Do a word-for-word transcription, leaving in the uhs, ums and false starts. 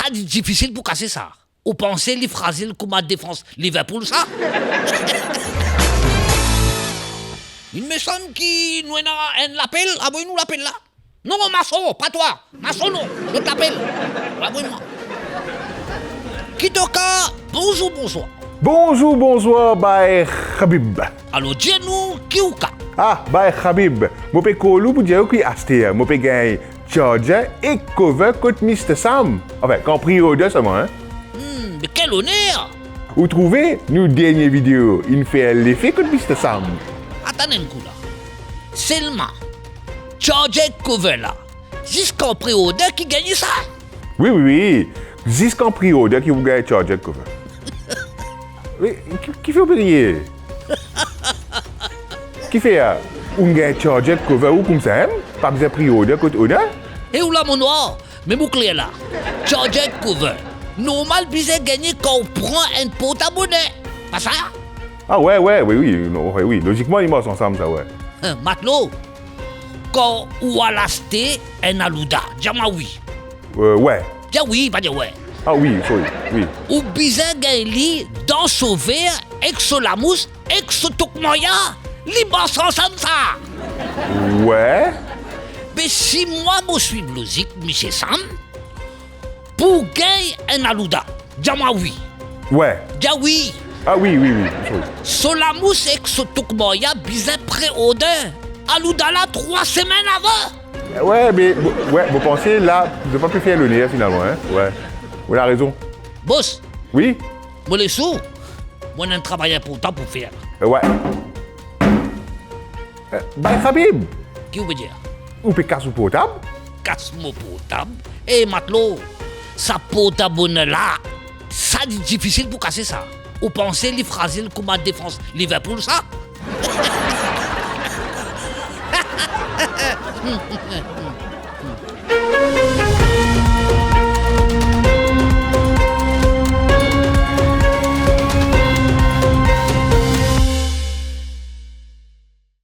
Li difisil pou kase sa. Ou panse li frazil kouma defans Liverpool sa? Il me semble ki nou ena enn lapel, avoy nou lapel la. Non, mason, pa twa. Mason non, lot lapel. Avoy mwa. Kitoka, bonzour, bonzwar. Bonzour, bonzwar, Bay Habib. Alor, dir nou ki ou ka. Ah, Bay Habib, mo pe call ou pou dir ou ki aster mo pe gagn charger ek cover kot Mister Sam. Anfin, kan pre-order selman, hein. Hmm, me kel oner! Ou trouve, nou dernie video inn fer lefe kot Mister Sam. Atann enn kou la. Selman, charger ek cover la, zis kan pre-order ki gagne sa? Wi, wi, wi. Zis kan pre-order ki ou gagn charger ek cover. Wi, ki, kifer ou pe riye? Kifer, ah? Ou gagn charger ek cover ou koumsa, hein? Pa bizin pre-order kot owner? E ou la, mo nwar, me mo kler la. Charger ek cover, normal bizin gagne kan ou pran enn portab oner. Pa sa? Ah, wi, wi, wi, wi, non, wi, wi. Lozikman, li mars ansam sa, wi. Hein, matlo, kan ou al aste enn alouda, dir mwa wi. Euh, wi. Dir wi, pa dir wi. Ah wi, sorry, wi. Ou bizin gagn li dan so ver ek so lamous ek so toukmaya. Li mars ansam sa. Wi. Me si mwa mo swiv lozik Misie Sam, pou gagn enn alouda, dir mwa wi. Wi. Dir wi. Ah wi, wi, wi, sorry. So lamous ek so toukmaya bizin pre-order. Alouda la trwa semenn avan. Wi, me, wi, mo panse la, zot pa pe fer loner finalman, hein. Wi. Ou ena rezon. Bos. Wi. Mo les ou. Mo ena enn travay inportan pou fer. Eh, wi. Eh, Bay Habib. Ki ou pe dir? Ou pe kas ou portab? Kas mo portab? Eh, matlo, sa portab oner la, sa li difisil pou kase sa. Ou panse li frazil kouma defans Liverpool sa?